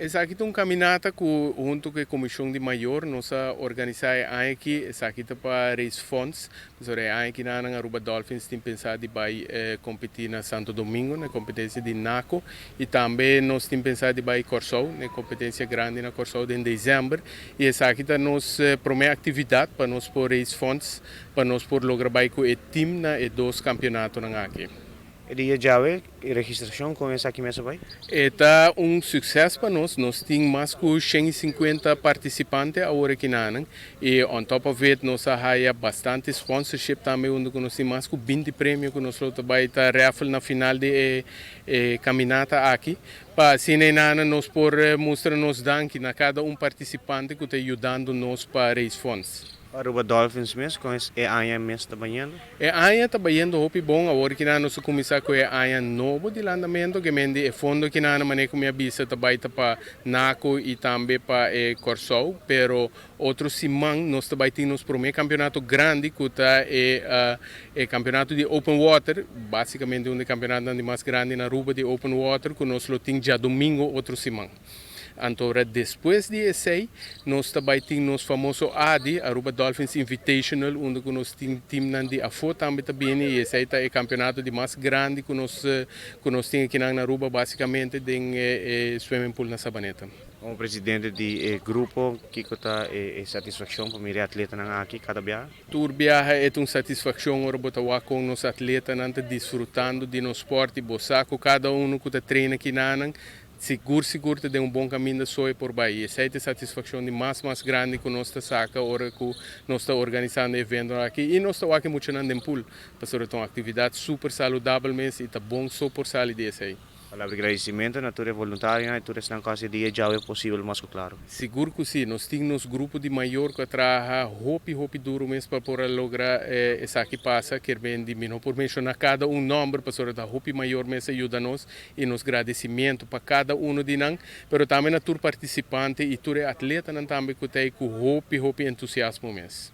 Esaki ta un caminata cu hunto cu e comision di mayor nos a organisa e aña aki. Esaki ta pa raise funds, pasobra e aña aki nan Aruba Dolphins tin pensa di bay competi na Santo Domingo na e competencia di NACO y tambe nos tin pensa di bay Corsou na e competencia grandi na Corsou den december y esaki ta nos prome actividad pa nos por raise funds pa nos por logra bay cu e team na e dos campeonatonan aki. E dia djawe, e registracion con esaki mes a bay? E ta un succes pa nos. Nos tin mas cu 150 participante awor aki nan y on top of it nos a haya bastante sponsorship tambe, unda cu nos tin mas cu 20 premio cu nos lo ta bay ta raffle na final di e caminata aki. Pa asina nan nos por mustra nos danki na cada un participante cu ta yudando nos pa raise funds. Aruba Dolphins mes, con e aña mes ta bayendo? E aña ta bayendo hopi bon. Awor cu nos a cuminsa cu e aña nobo di landamento, kiermen e fondo cu nan manera cu mi a bisa ta bay pa NACO y tambe pa Corsou, pero otro siman nos tambe tin nos prome campeonato grandi, cu ta e campeonato di open water, basicamente un di e campeonatonan di mas grandi na Aruba di open water, cu nos lo tin diadomingo otro siman. Anto, despues di esey, nos tambe tin nos famoso ADI, Aruba Dolphins Invitational, unda cu nos tin team di afo tambe ta bin, y esey ta e campeonato di mas grandi cu nos tin aki na Aruba, basicamente den swimming pool na Sabaneta. Como presidente di grupo, kico ta e satisfaccion pa mira atletanan aki cada biaha? Tur biaha ta un satisfaccion ora bo ta cu nos atletanan ta disfrutando di nos sport, bo sa cu cada un cu ta traina aki nan sigur sigur ta den un bon caminda so por bay. Esey ta e satisfaccion di mas grandi cu nos ta saca ora cu nos ta organisando evento aki y nos ta aki mucho na pool. Pasobra ta un actividad super saludabel mes y ta bon so por sali di esey. Palabra di agradecimento na tur voluntario y tur esnan cu a haci dia djawe posibel mas claro. Sigur cu si, nos tin nos grupo di mayor cu a traha hopi hopi duro mes pa por logra esaki pasa, kiermen mi no por menciona cada un nomber, pasobra ta hopi mayor mes a yuda nos y nos agradecimento pa cada un di nan, pero tambe na tur participante y tur atletanan tambe cu tin cu hopi hopi entusiasmo mes.